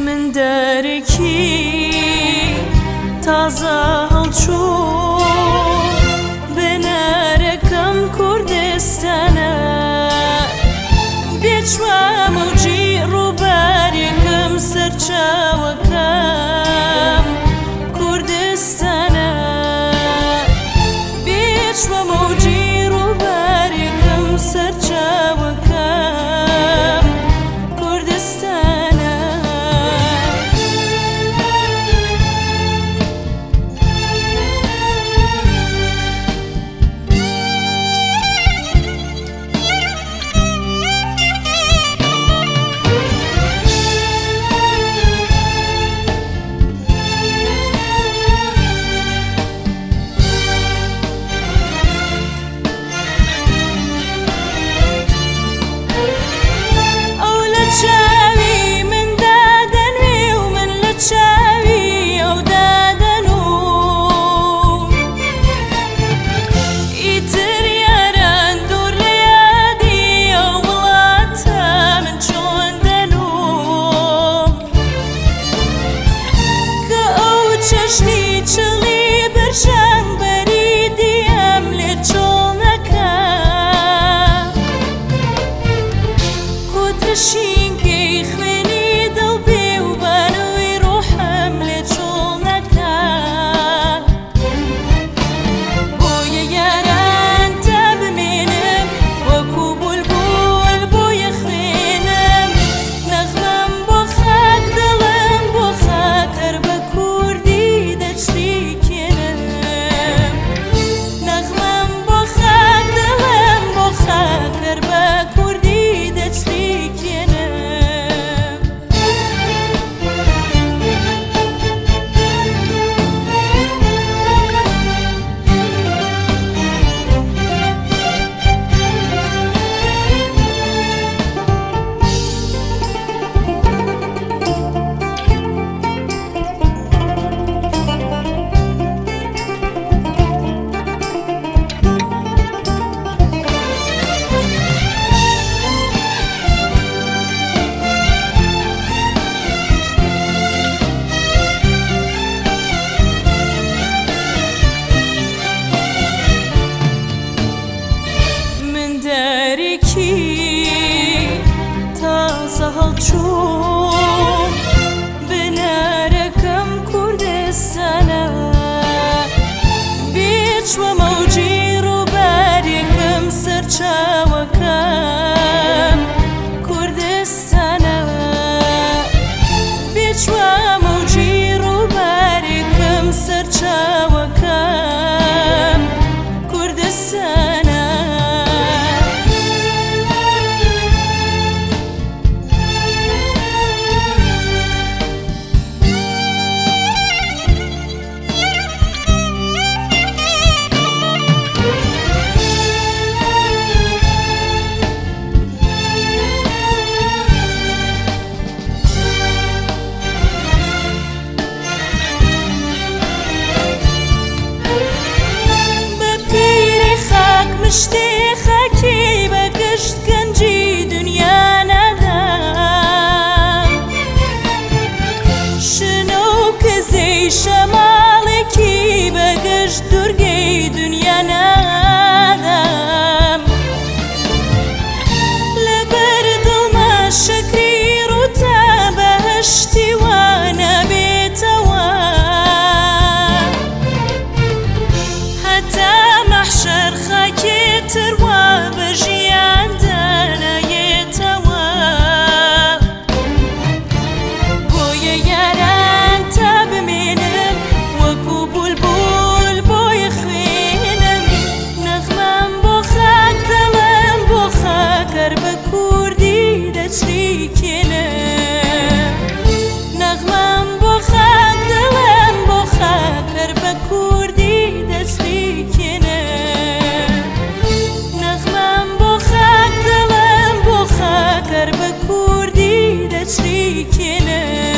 من دارێکی تازە هەڵچوو، بنارەکەم کوردستانە، بێچوە مەوجی ڕووبارێکم، سەرچاوەکەم کوردستانە، بێچوە مەوجی ڕووبارێکم، سەرچاوەکەم کوردستانە. ئەو لە چاوی مندا دەنوێ و من لە چاوی ئەودا دەنووم، ئیتر یاران دوور لە یادی ئەو وڵاتە من چۆن دەنووم، کە ئەو چەشنی چڵی برژانگ بەری دیەم لێ چۆڵ نەکا، کوترشینکەی خوێنی دڵ بێ و بانووی ڕۆحم لێ چۆڵ نەکا. بۆیە یاران تا بمێنم وەکو بولبول، بۆیە خوێنم نەغمەم بۆ خاک، دڵم بۆ خاک، هەر بە کوردی دەچریکێنم. نەغمەم بۆ خاک، دڵم بۆ خاک، هەر بە کوردی دەچریکێنم. من دارێکی تازە هەڵچوو، بنارەکەم کوردستانە، بێچوە مەوجی ڕووبارێکم، سەرچاوەکەم کوردستانە، بێچوە مەوجی ڕووبارێکم، سەرچاوەکەم کوردستانە. بە پیری خاک مشتێ خاکی بە گشت گەنجی دنیا نادام، شنە و کزەی شەماڵێکی بە گشت دوورگەی دنیا نادام، لەبەر دڵما شەکری ڕووتە بەهشتی وانە بێتەوە، هەتا مەحشەر خاکێتر دەچریکێنێ.